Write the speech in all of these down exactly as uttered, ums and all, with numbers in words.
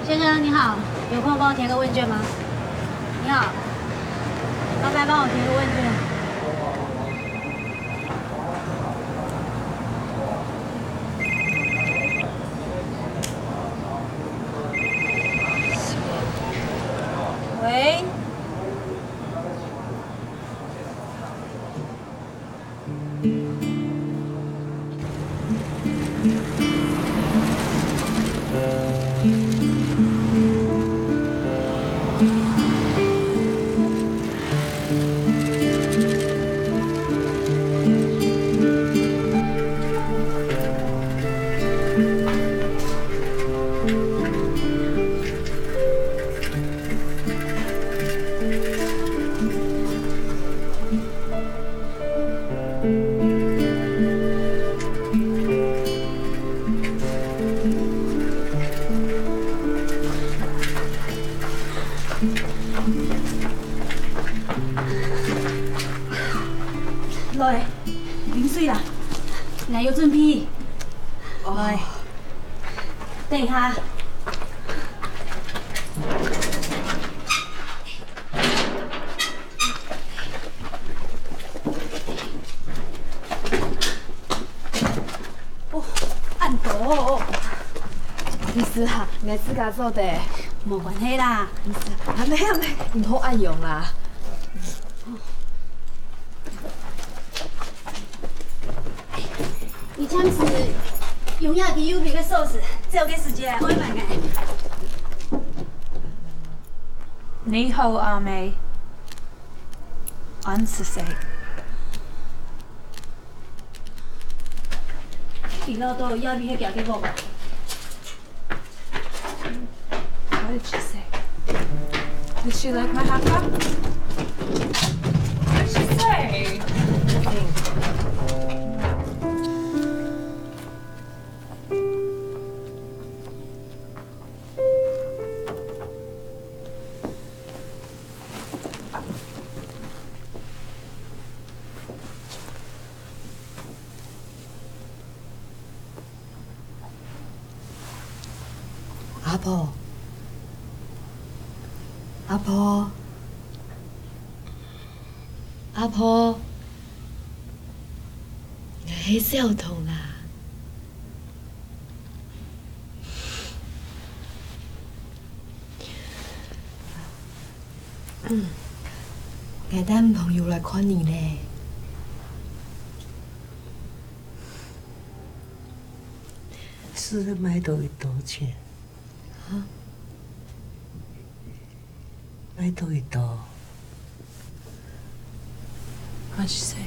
先生你好，有空帮我填个问卷吗？你好，麻烦帮我填个问卷。喂。來，啉水啦，𠊎有準備。來，等一下。 哦，恁多哦。毋使啦，𠊎自家做得。無關係啦。毋使，還吂，還吂，毋好恁樣啦。你暫時用這支郵票个鎖匙，走个時節愛還𠊎。你好，阿妹。 恁仔細。佢恅著這位係厥个屋。What did she say? Did she like my haka? What did she say? Nothing. 阿婆，阿婆，阿婆，𠊎係小童啦。 嗯，𠊎帶朋友來看你咧。係買到幾多錢？啊？拜託一道。What she say?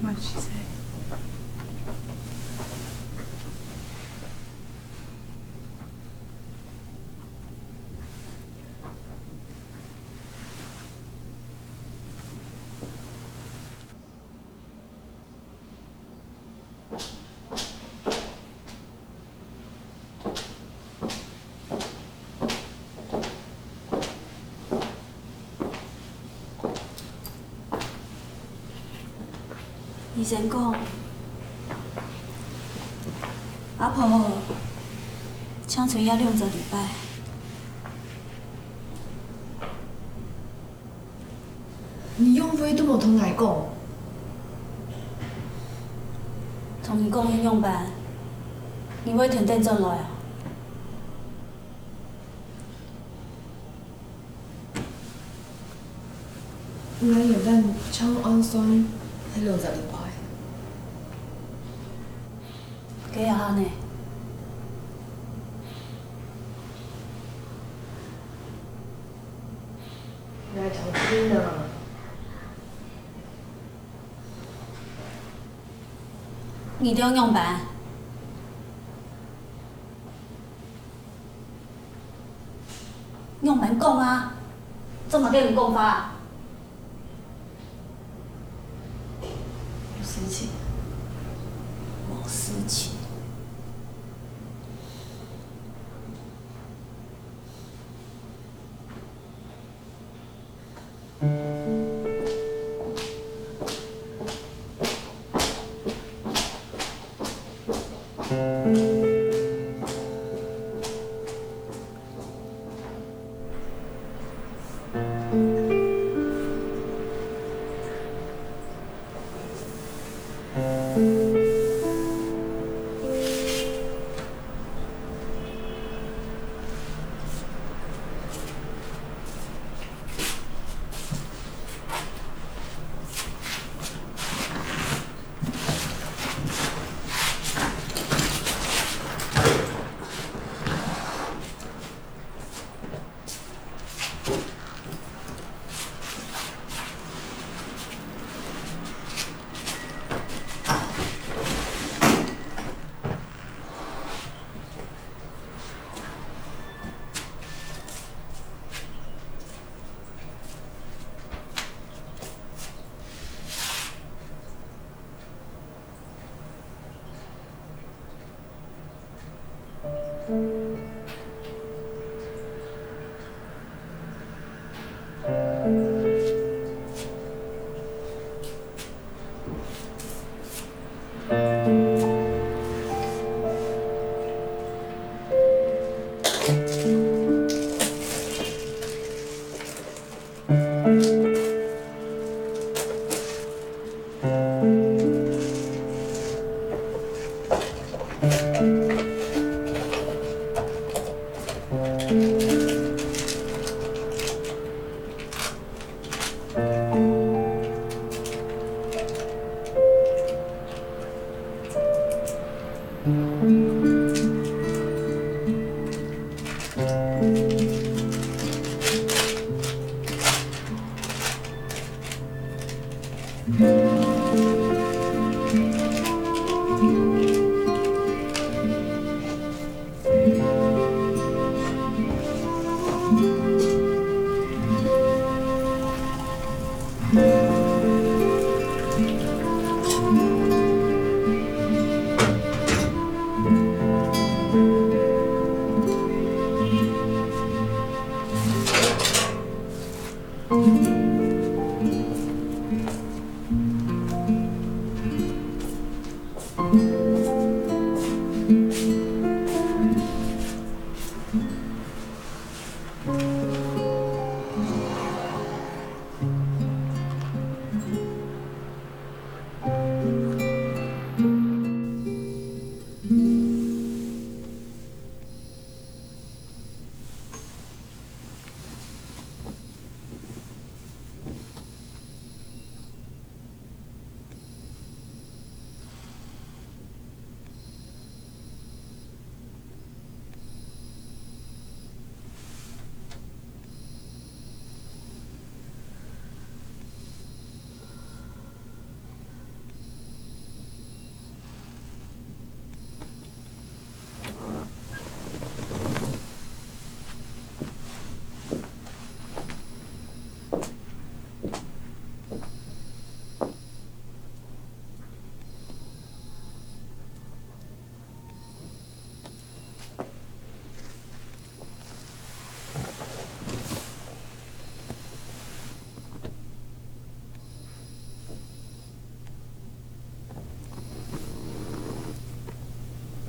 What she say? 醫生講，阿婆淨賰這兩隻禮拜。 你仰會都無同𠊎講？同你講又仰般？你會跈等轉來啊？𠊎原本淨安算係兩隻禮拜。該下呢？ 𠊎頭暈啊！你兜仰般？仰般講啊？做麼个毋講話？無事情，無事情。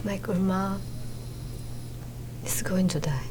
My grandma is going to die.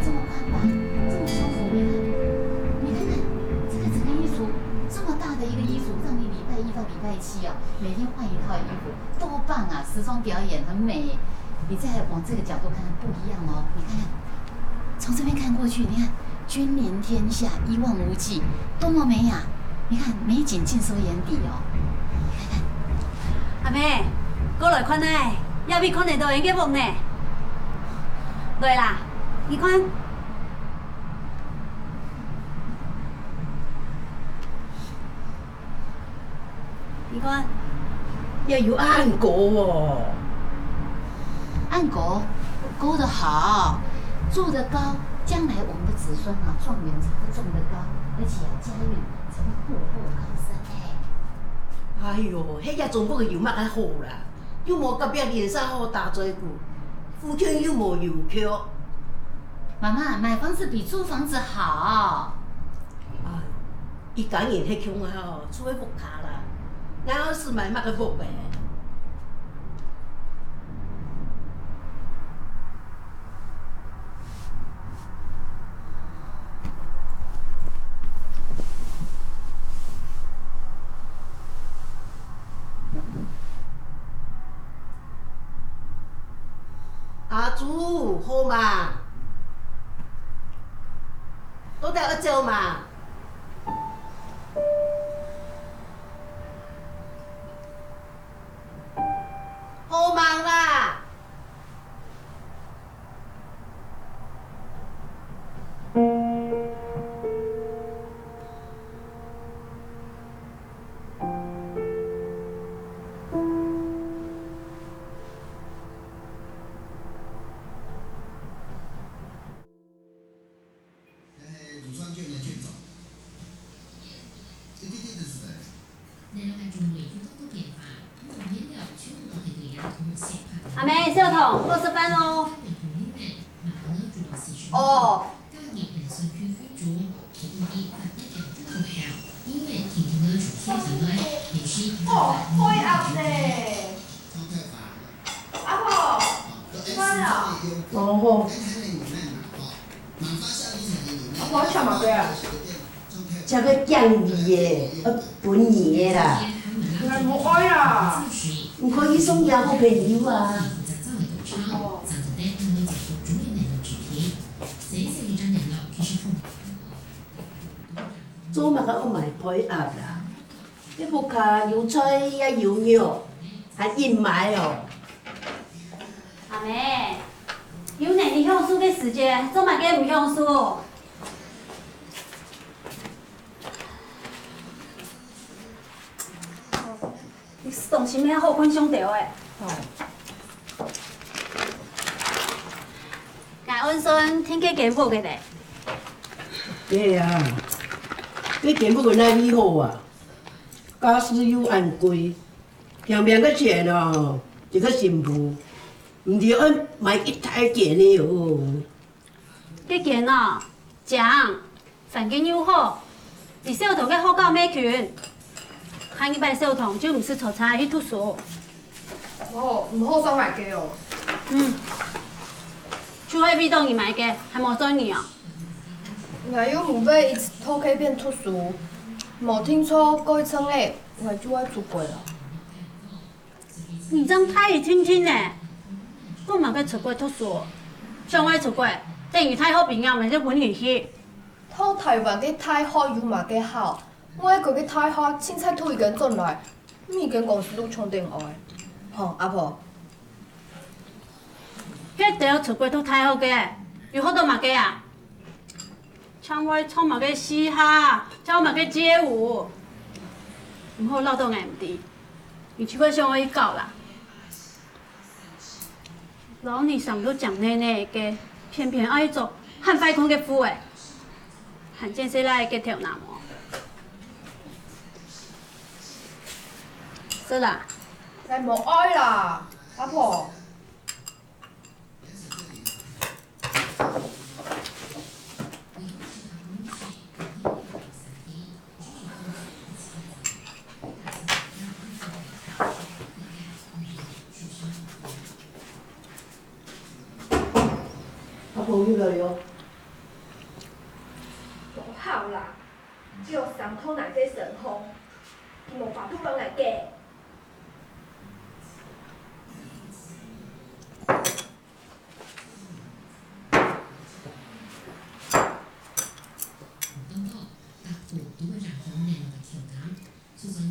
这么宽大，这么舒服，你看，你看看，这个整个衣橱，这么大的一个衣橱，让你礼拜一到礼拜七啊，每天换一套衣服，多棒啊！时装表演很美。你再往这个角度看看，不一样哦。你看看，从这边看过去，你看，君临天下，一望无际，多么美啊！你看，美景尽收眼底哦。你看看，阿妹，过来看啊，也未看得到人个屋呢。来啦，你看。 你看，也有恁高哦。恁高，高得好，住得高，将来我们的子孙啊，状元才会中得高，而且啊，家运才会步步高升哎。哎哟，迄个中国个有么个好啦？又无隔壁鄰舍好打嘴鼓，附近又无邮局。妈妈，买房子比租房子好。哎， 一家人係共下吼，厝个屋下啦，哪有使買麼个屋个？阿珠，好嗎？到底愛走嗎？ 好忙啦！校长，我食饭哦。哦。哦，好饿呢。阿婆，饭啊。哦，好。阿婆，食麼个啊？ 這个獎勵耶，呃，分你的啦。𠊎無愛啊。你可以送給好朋友啊。哦。做麼个愛買配合啦？這屋下有菜也有肉，還硬買哦。阿妹，有能力享受个時節，做麼个毋享受？ 你當心，愛好看相著欸。𠊎按算定該間屋个咧。對啊，該間屋个哪位好啊？價數又恁貴，平平个錢啊，一個新婦，毋知愛買幾大間呢哦。 該間啊，靚，環境又好，離小童个學校乜近，下二擺小童就毋使坐車去讀書。哦，毋好送𠊎个哦。嗯，就係為著你買个，還無算你哦。𠊎又毋會一直在該片讀書，無定著過一陣仔，𠊎就愛出國了。 你正大一定定呢，做麼个出國讀書？想愛出國，等你大學畢業，𠊎就分你去。讀臺灣个大學有麼个好？外國个大學凊彩讀一間轉來，每間公司都搶等愛。吼，阿婆。該兜出國讀大學个，有學著麼个啊？ 像會唱麼个嘻哈，跳麼个街舞，毋好恅著𠊎毋知，你就會想愛去搞啦。摎你生到靚豔豔个，偏偏愛著恁壞看个褲仔，還剪細倈仔个頭那毛。食啦。𠊎無愛啦，阿婆。 阿婆又來喲。無效啦，只有傷透𠊎个傷口，佢無法度幫𠊎解。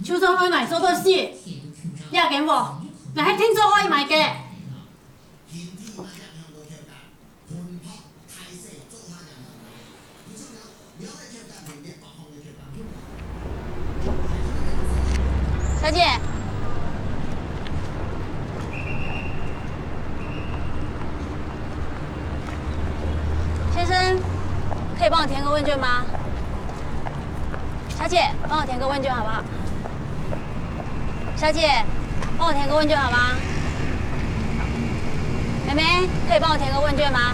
就算愛𠊎做到死，這間屋，𠊎係定著愛買个。 小姐，先生，可以幫我填個問卷嗎？小姐，幫我填個問卷好不好？小姐，幫我填個問卷好嗎？妹妹，可以幫我填個問卷嗎？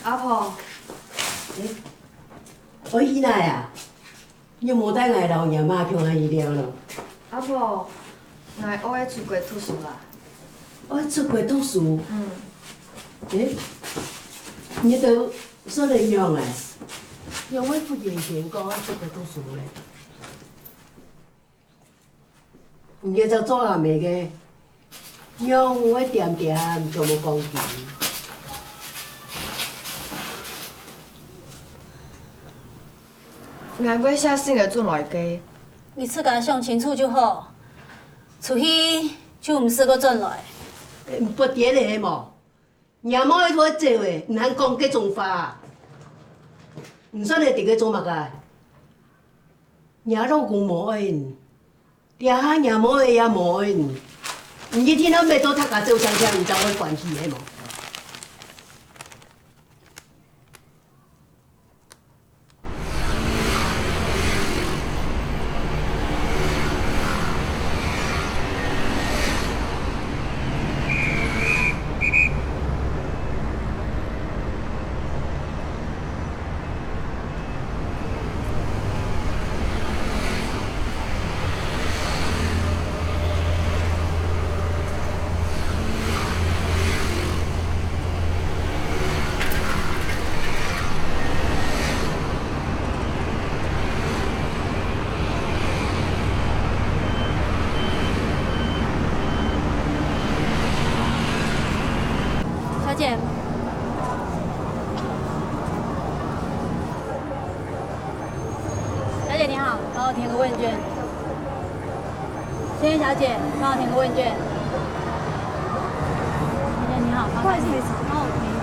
阿婆，欸，愛去哪啊？你無帶𠊎摎若媽共下去尞咯？阿婆，𠊎愛出國讀書啦。愛出國讀書？嗯。欸，你兜算得仰仔？仰會忽然間講愛出國讀書咧？ 你這隻做阿姆个，仰會恬恬就無講佢？𠊎會寫信仔轉來个。你自家想清楚就好，出去就毋使過轉來。欸，毋得咧係無？若妹都愛走咧，你還講這種話？你算係在該做麼个？ 若老公無愛你，這下若妹也無愛你，你一定愛搣到大家走淨淨，你正會歡喜，係無？ 小姐，小姐你好，帮我填个问卷。先生小姐，帮我填个问卷。小姐你好，麻烦你。不好意思，帮我填一下。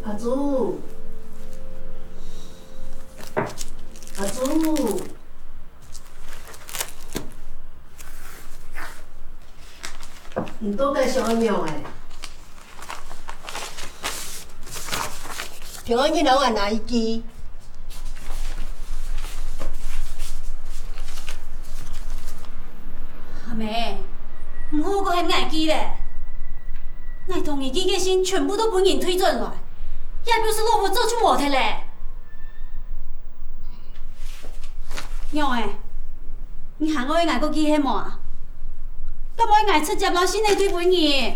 阿珠，阿珠，你到底想愛仰仔？ 平安日摎𠊎拿一支。阿姆，毋好過喊𠊎寄咧。𠊎同你寄个信全部都分人退轉來，也表示老婆早就無忒咧。仰仔，你還愛𠊎過寄係無啊？敢愛𠊎直接摎信仔對分你？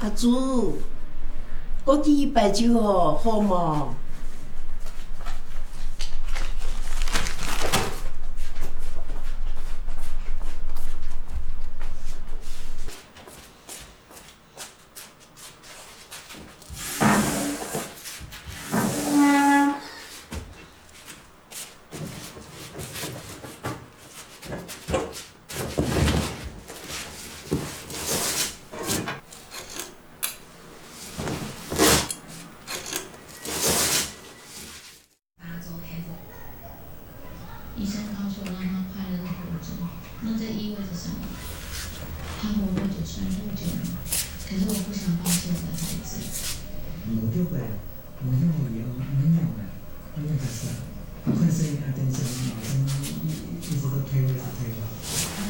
阿珠，過期一擺就好，好無？医生告诉我让他快乐地活着，那这意味着什么？他活过九十二度九吗？可是我不想放弃我的孩子。無救个，無救个，無用个，無用个，快生啊！等一下，马上一一直到退位，退位。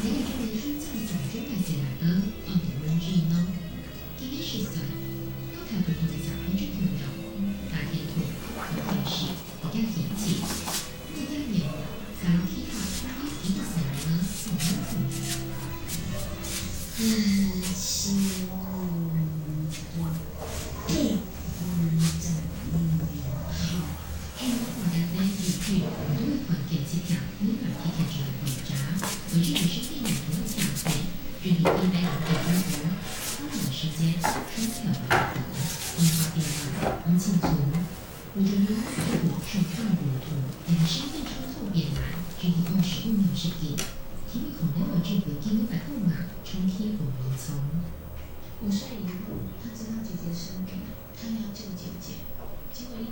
你也就没说这个早就该谁来了，哦，你们运哦。 今年十岁，有特別在上海就朋友，大天土，有天使，比较嫌弃。那家年，才要替他，他一个死人呢，我们怎么？嗯，是，嗯，对，嗯，这，嗯，好。 希望大家在疫區都會團結協調，每日提前做好檢查，回去也是避免不會相對，距離一百零點二五，上班時間雙手要活動，電話電話毋清楚。我的女兒在火車上看路途，兩個身份衝突變難，距離二十五秒時間，因為可能有這個經過的號碼，衝去紅綠燈。我睡一路，他知道姐姐生病，他要救姐姐，結果因為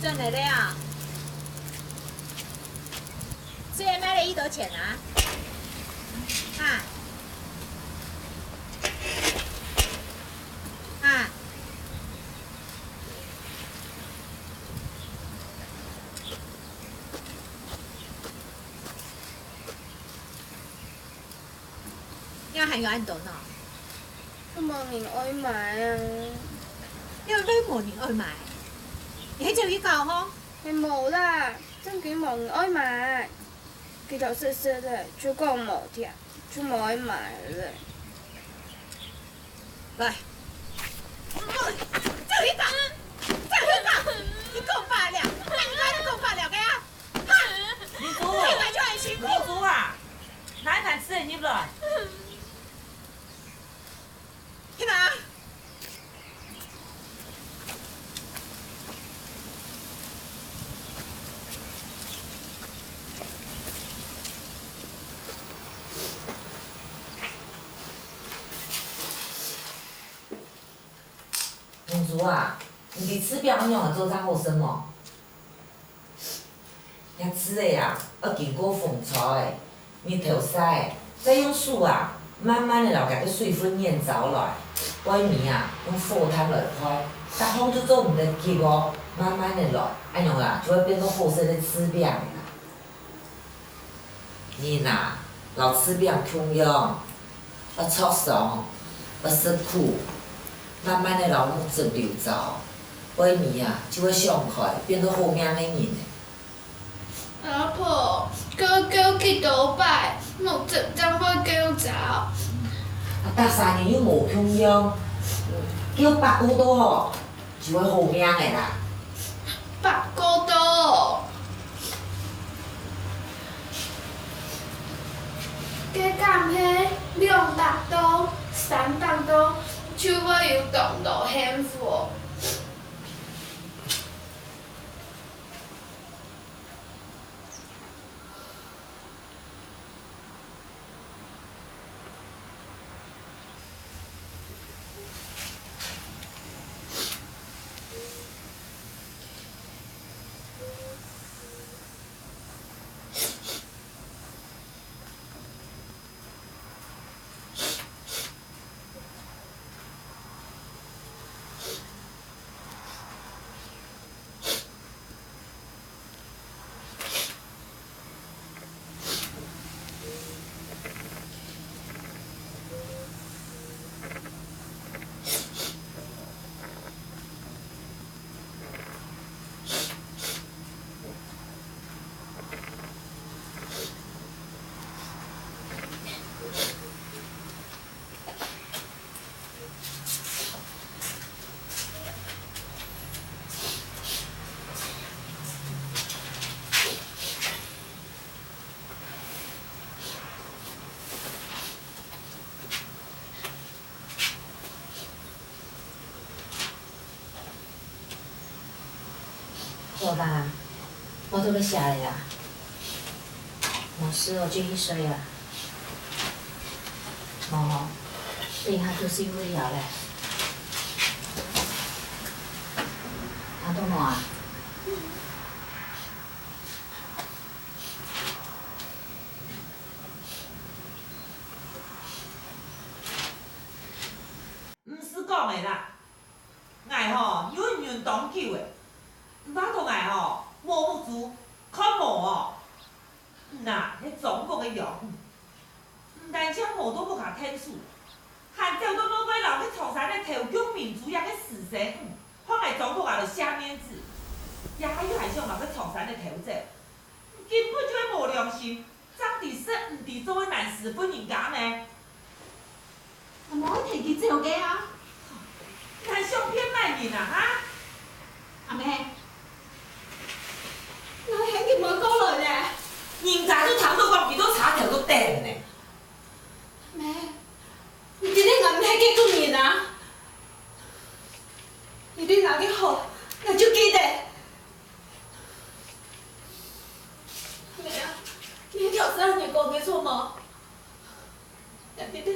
轉來了啊？這買了幾多錢啊？啊？啊？ 你還有恁多呢？都無人愛買啊。你會無人愛買？你還走去搞吼？係無啦，正經無人愛買。佢兜食食咧，就講無甜，就無愛買咧。 來。走去打，走去打，你講罷了，人家都講罷了个啊！哈！明珠，你來就很辛苦。明珠啊，拿一盤吃的入來。去拿。公主啊，你知柿餅仰般做正好食無？ 這柿仔啊，愛經過風搓仔，日頭曬仔，再用手啊，慢慢仔摎佢个水分燃燥來。背尾啊，用火炭來焙，逐項就做毋得急哦，慢慢仔來，恁樣啊，就會變做好食个柿餅啦。人啊，摎柿餅共樣， 愛著霜，愛食苦，慢慢仔摎目汁流燥，尾仔啊，就會想開，變做好命个人。阿婆，𠊎噭幾多擺，目汁正會噭燥。啊，逐儕人又無共樣，噭八過多吼， 就會好命个啦。八過多。該敢係兩百多、三百多，就會有當多幸福。 好啦，無在該寫了啦。無事哦，繼續睡啊。無吼，等一下就睡毋著咧。聽著無啊？ 毋使講了啦，𠊎吼，忍忍當久了，你話著𠊎吼，無目珠，看無哦。你啊，係中國个樣，毋單淨無到屋下𢯭手，還走到外背摎該長衫仔偷共眠珠這个私生女，看𠊎中國啊來惜面子，這下又還想摎該長衫仔偷走，你根本就係無良心， 正知識毋知做个懶尸婦人家呢？阿姆，𠊎跈佢走个啊。你還想騙麼人啊，哈？阿姆，𠊎喊佢莫過來咧。人家都聽著講佢在車頭在等呢。阿姆，你知得𠊎毋係該種人啊。你對𠊎个好，𠊎就記得。 阿姆啊，你係頭先恁樣講个著無？𠊎知得，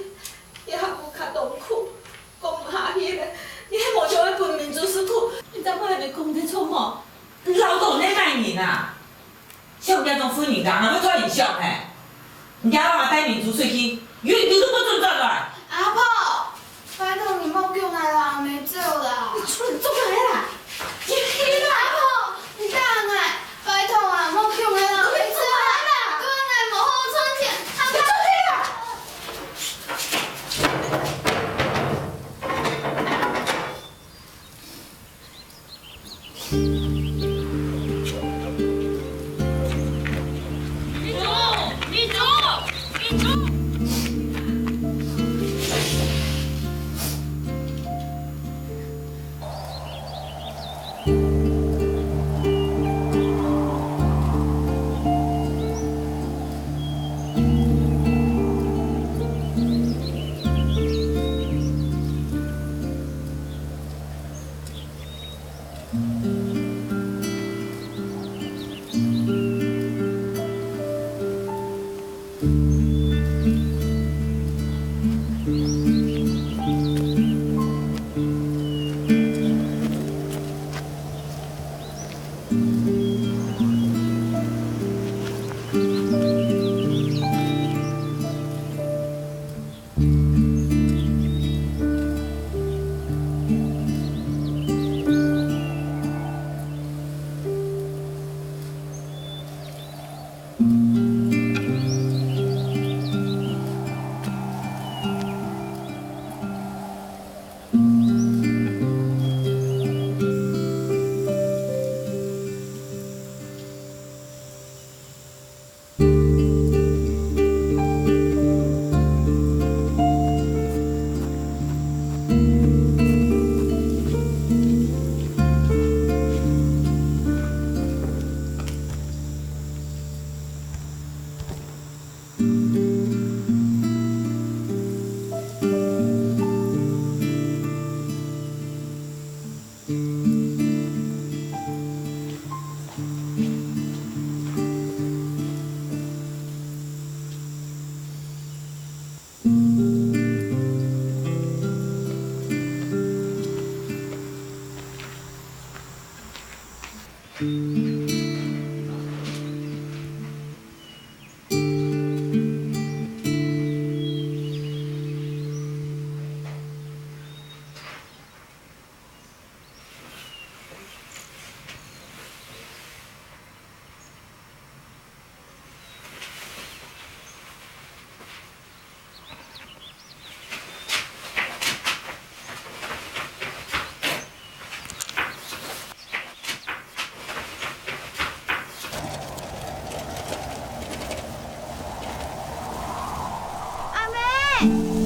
這下屋下當苦，講毋下去了。你係無想愛分明珠食苦，你正會恁樣講个著無？你恅著你係麼人啊？像你這種婦人家，哪會出人惜嘿？你這下帶明珠出去，有一日都毋准轉來。阿婆， 拜託你莫叫𠊎摎阿姆走啦！你出來做麼个啦？你去啦！阿婆，你打𠊎！拜託啊，莫叫𠊎摎阿姆走啦！你出來啦！對𠊎無好賺錢，阿婆！你出去啦！阿姆，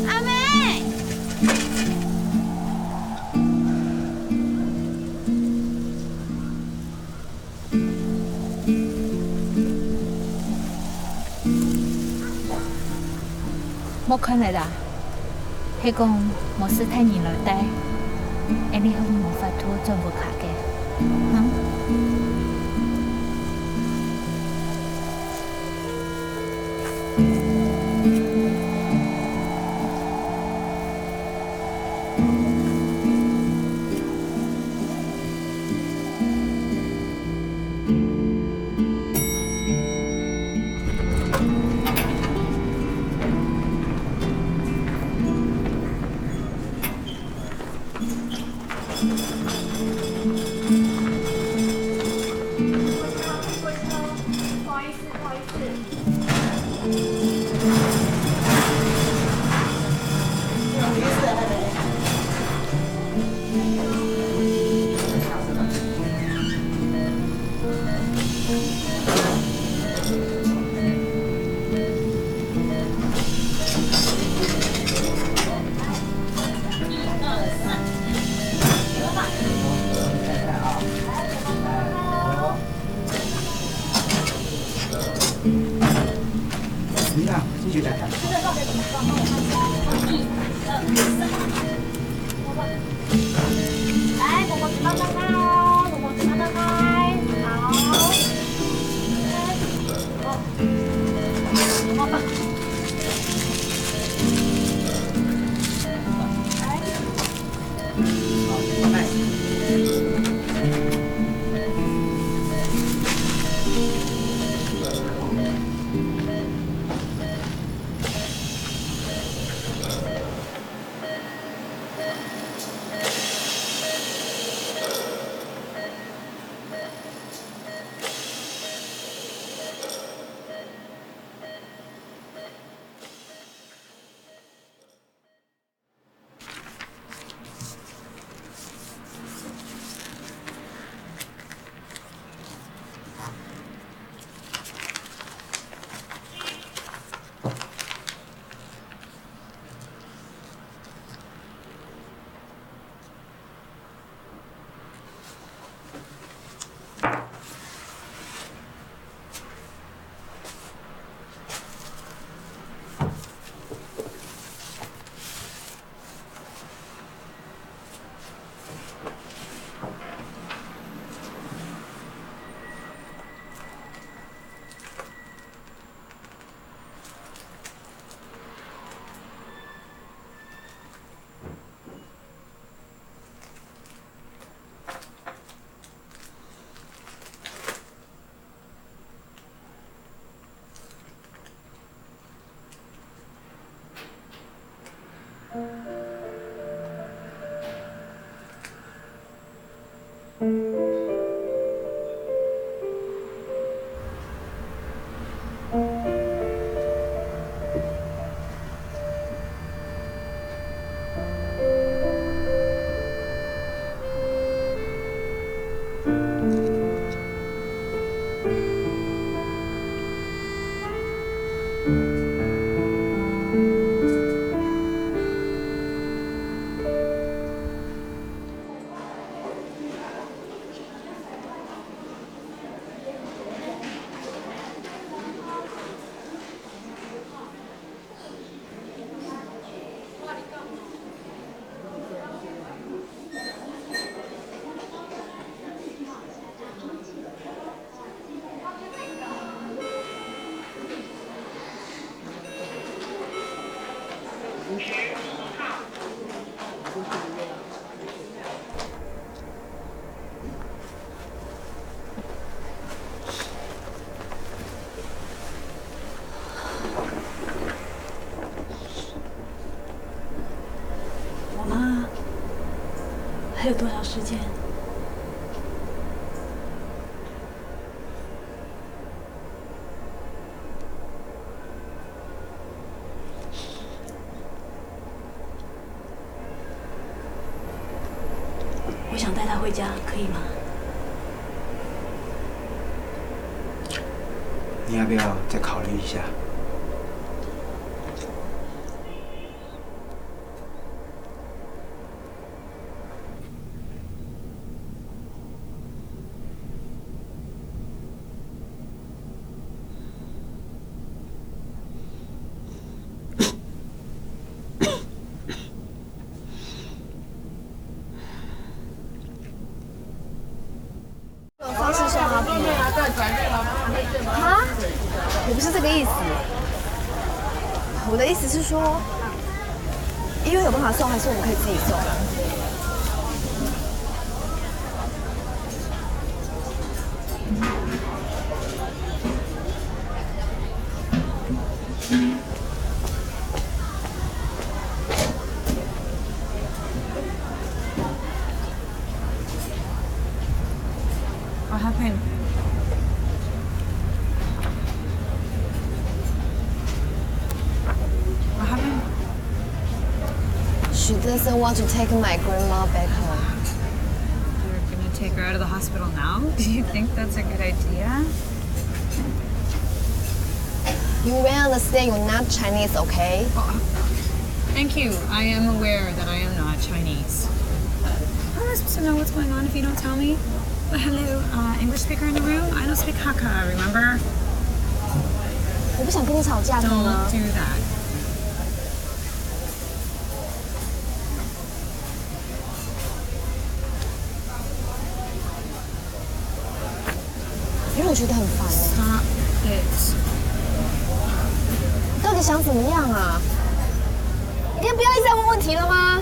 阿姆！ 莫看了啦，係講無使大人來帶，𠊎俚係無法度轉屋下个。嗯？来，果果子慢慢拍哦，果果子慢慢拍，好。还有多少时间？我想带她回家，可以吗？你要不要再考虑一下？ 方式送他朋友。哈？我不是这个意思。我的意思是说，医院有办法送，还是我们可以自己送？What happened? What happened? She doesn't want to take my grandma back home. You're gonna take her out of the hospital now? Do you think that's a good idea? You will understand you're not Chinese, okay? Oh, thank you. I am aware that I am not Chinese. How am I supposed to know what's going on if you don't tell me? But hello, uh, English speaker in the room? I don't speak Hakka, remember? 我不想跟你吵架，可以吗？ Don't do that. 因为我觉得很烦欸。 Stop it. 你到底想怎么样啊？你可以不要一直在问问题了吗？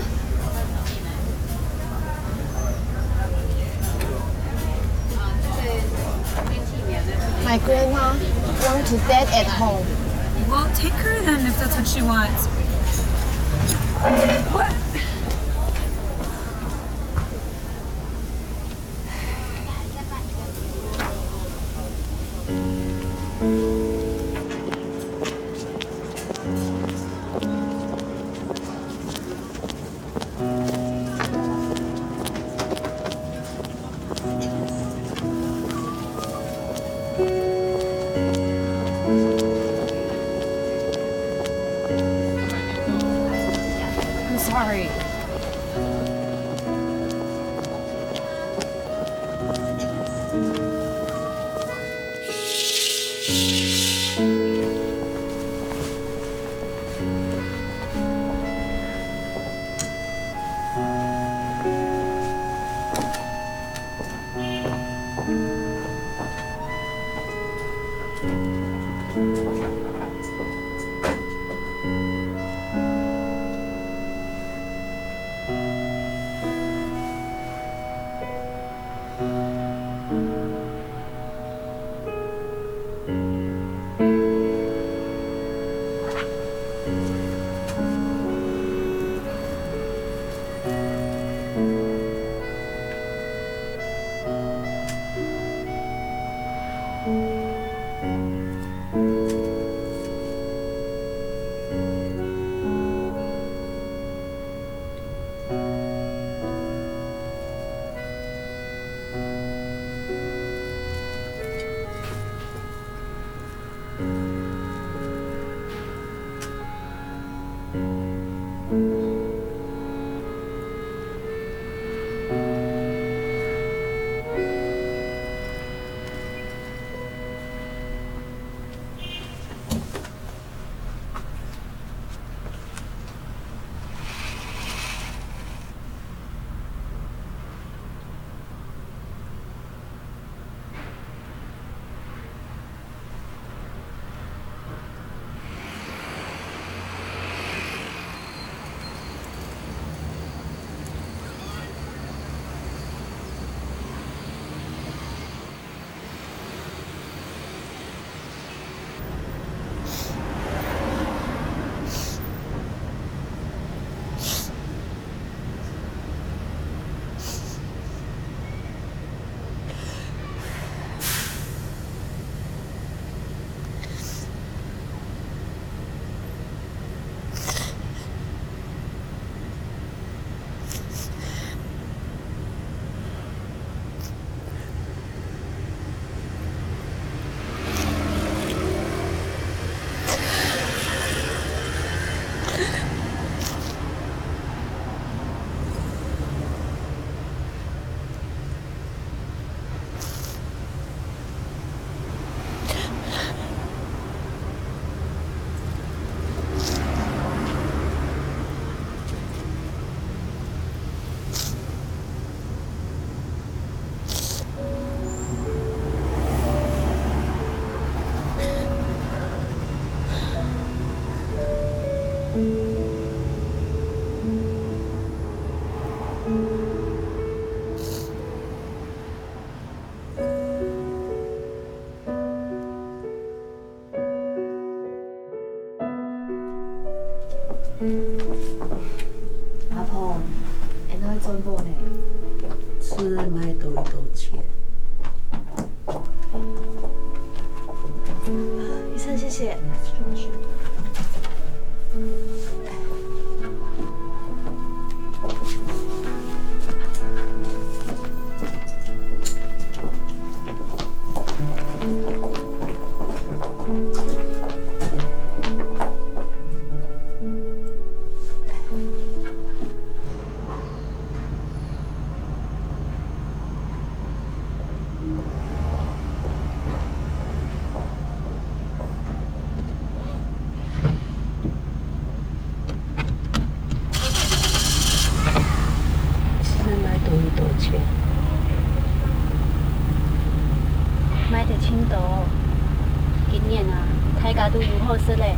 My grandma want to dad at home. Well, take her then if that's what she wants. What? I'm sorry. 阿婆，恁樣轉本呢？是買多一多錢。醫生，謝謝。是買多一多錢？買得盡多，今年啊，大家都有好食咧。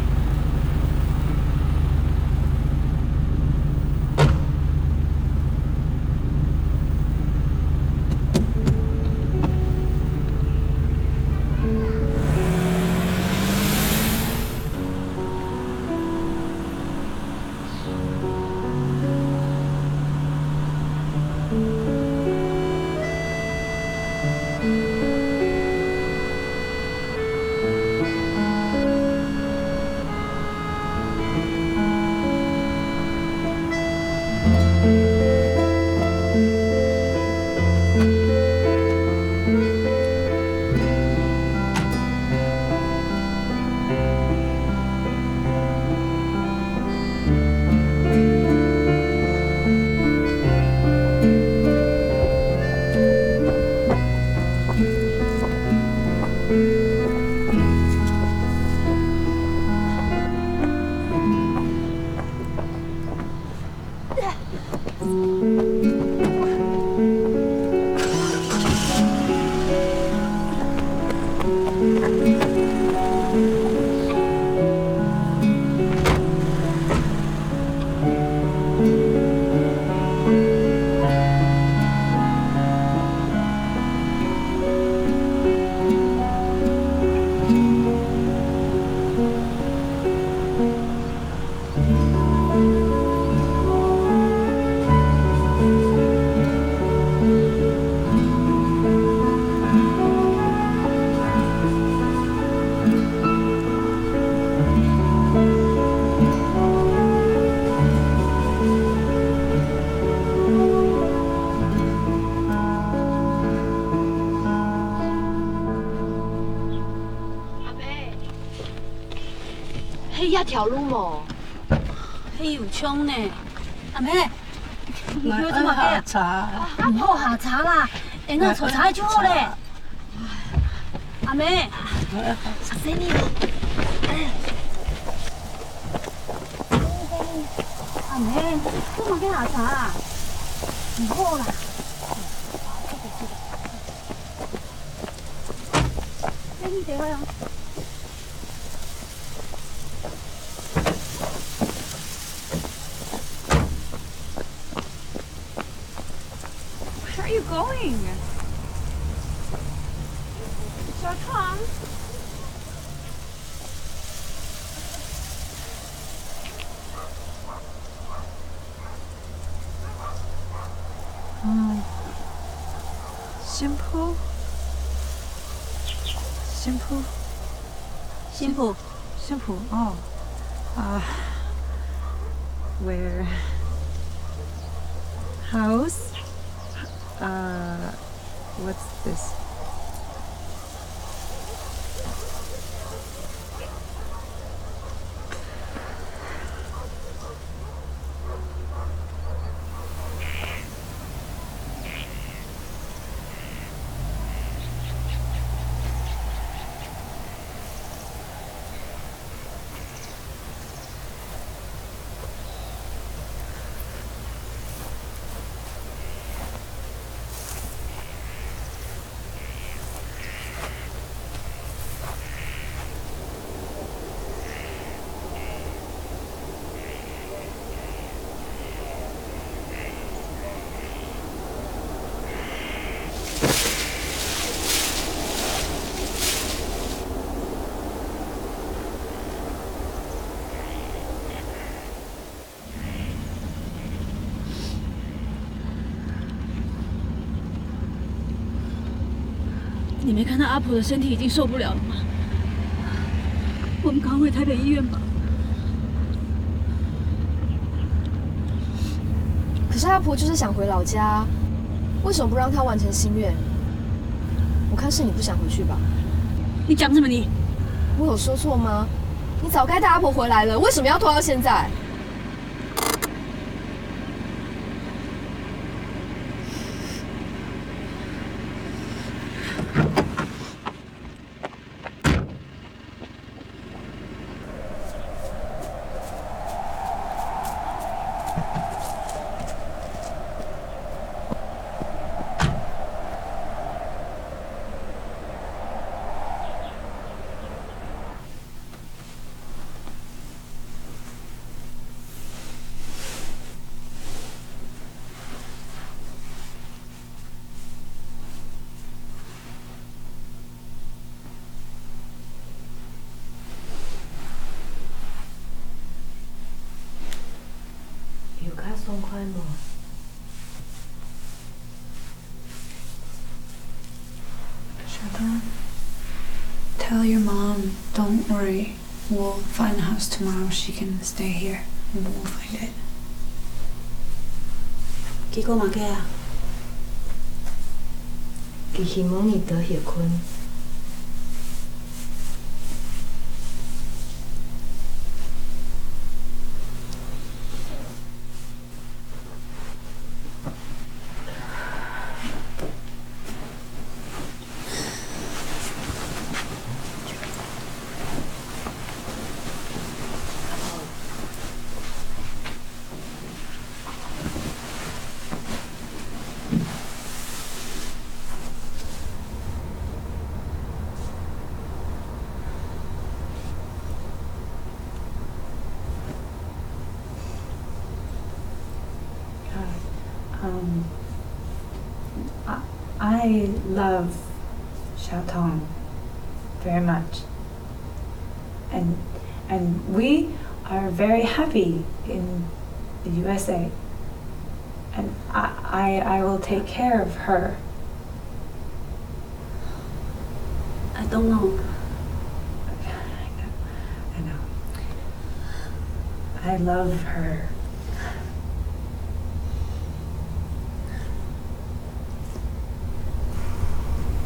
阿妹，係這條路無？係有像呢。阿妹，你又做麼个啊？下車。啊，毋好下車啦，𠊎等坐車就好咧。 阿妹，阿妹，你做麼个下車啊？毋好啦。Where are you going? Shall I come? Um, simple. Simple. Simple. Simple. Oh. Uh, where? House. Uh, what's this? 你没看到阿婆的身体已经受不了了吗？我们赶快回台北医院吧。可是阿婆就是想回老家，为什么不让她完成心愿？我看是你不想回去吧。你讲什么你？我有说错吗？你早该带阿婆回来了，为什么要拖到现在？ 有較爽快無？ Shatan, tell your mom, don't worry. We'll find a house tomorrow. She can stay here. We'll find it. 結果麼个啊？佢希望你多歇睏。 Um, I, I love Xiaotong very much. And, and we are very happy in the U S A. And I, I, I will take care of her. I don't know. I know. I love her.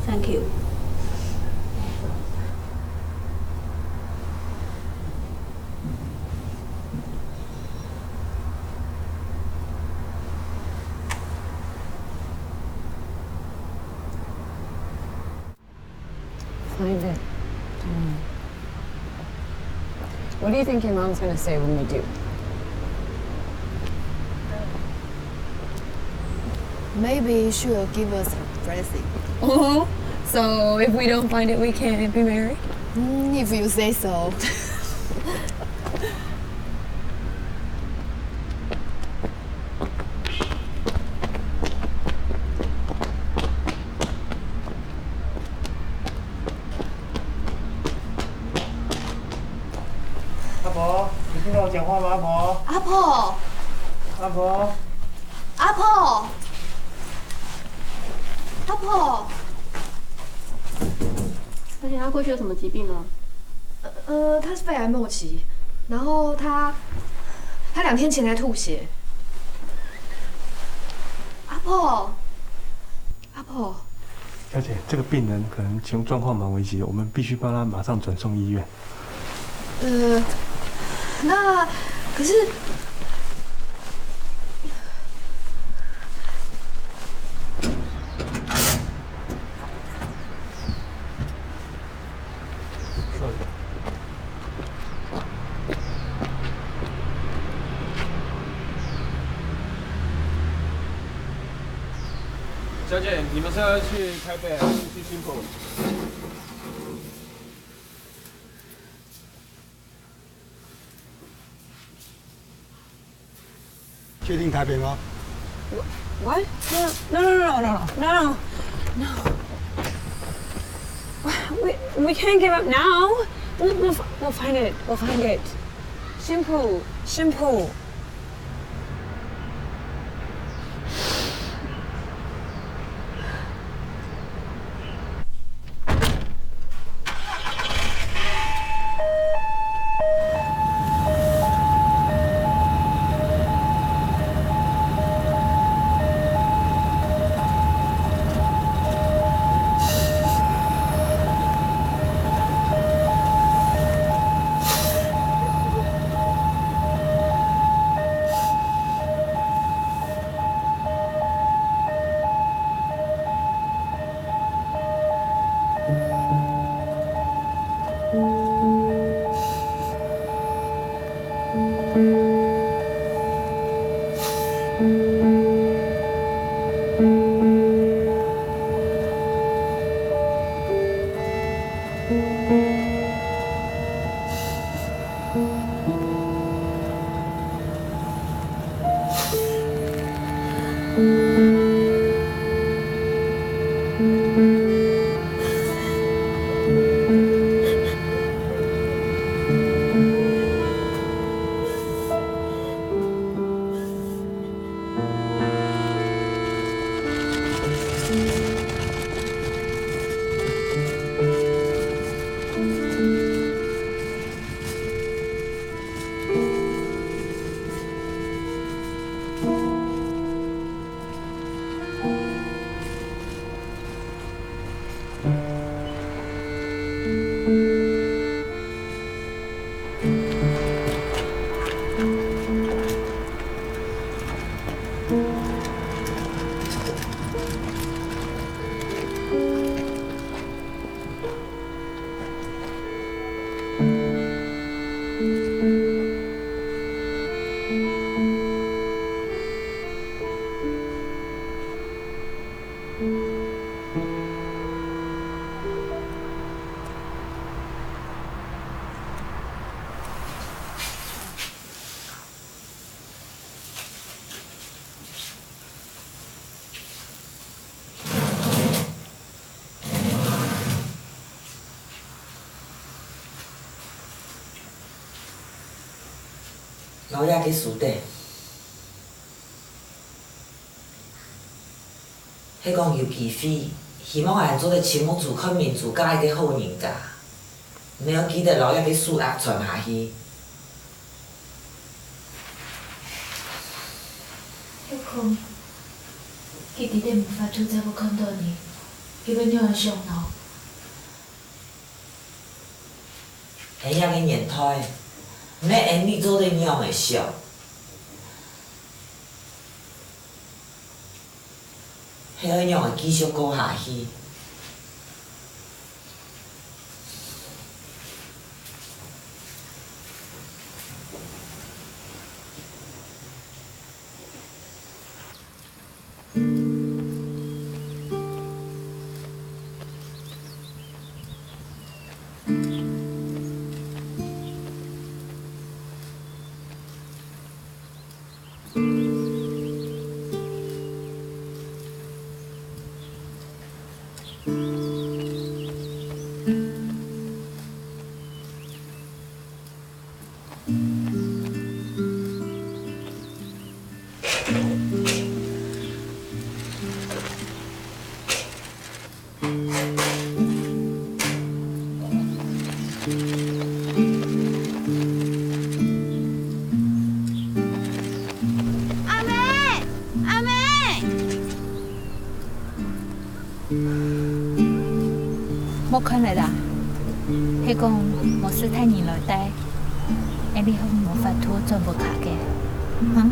Thank you. Find it. What do you think your mom's gonna say when we do? Maybe she will give us a blessing. Oh, so if we don't find it, we can't be married? Mm, if you say so. 阿婆，你听到我讲话吗？阿婆，阿婆，阿婆，阿婆，阿婆。那天他过去有什么疾病吗？呃，呃，他是肺癌末期，然后他，他两天前才吐血。阿婆，阿婆。小姐，这个病人可能情状况蛮危急的，我们必须帮他马上转送医院。呃，那可是，小姐，你们是要去台北还是去新埔？ 确定台北吗？ What? No, no, no, no, no, no, no, no. We, we can't give up now. We'll, we'll, we'll find it. We'll find it. 新埔，新埔。摎這个收等。係講有機會，希望𠊎做得親目珠看明珠嫁一个好人家。你愛記得摎這个手鐲傳下去。有空，佢知得無法度再會看到你，佢會仰般想呢？ 恁樣个年代，毋係𫣆俚做得仰般想，係愛仰般繼續過下去。阿姆，阿姆！ 無看了啦，係講無使大人來帶，𫣆俚係無法度轉屋下个，嗯？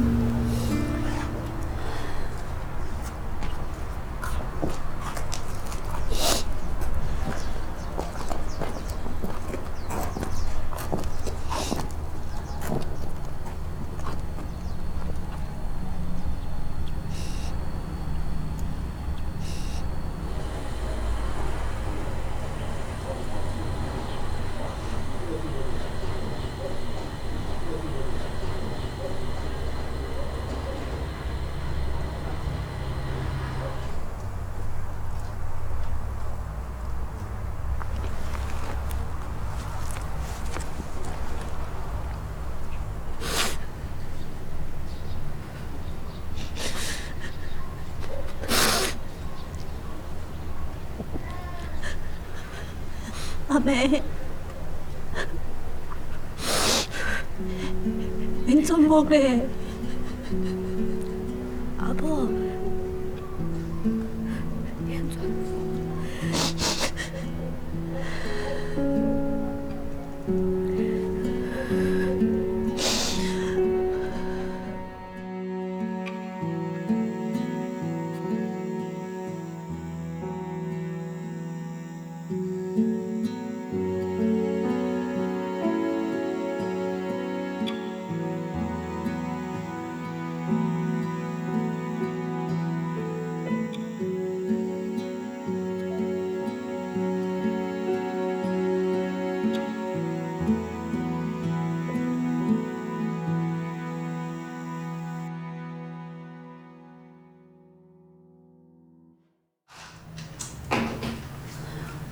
阿姆，𫣆轉屋咧。阿婆，𫣆轉屋。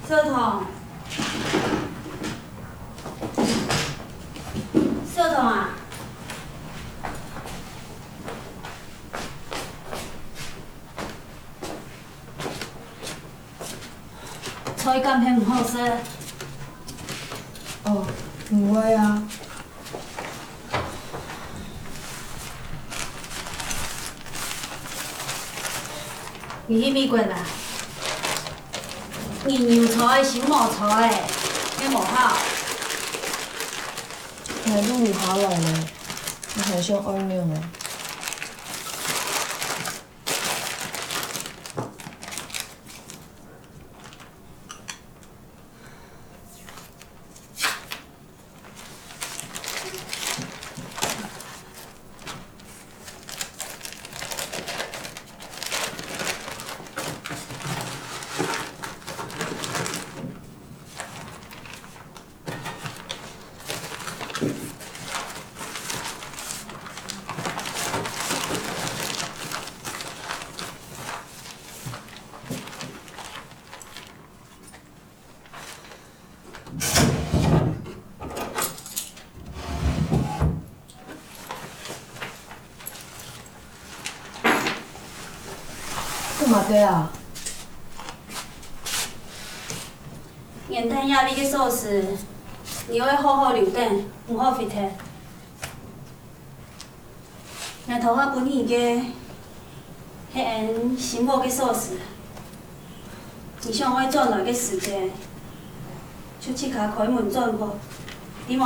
小童，小童啊！菜敢係毋好食？哦，毋會啊。 你去美國啦？你有菜心無菜，也無好。𠊎都留下來了，你還想愛仰啊？ 做麼个啊？原定這位个鎖匙，你愛好好留等，毋好拂忒。 𠊎頭下分你个，係𫣆新屋个鎖匙。你想愛轉來个時節，就自家開門轉好，知無？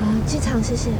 啊，機場，謝謝。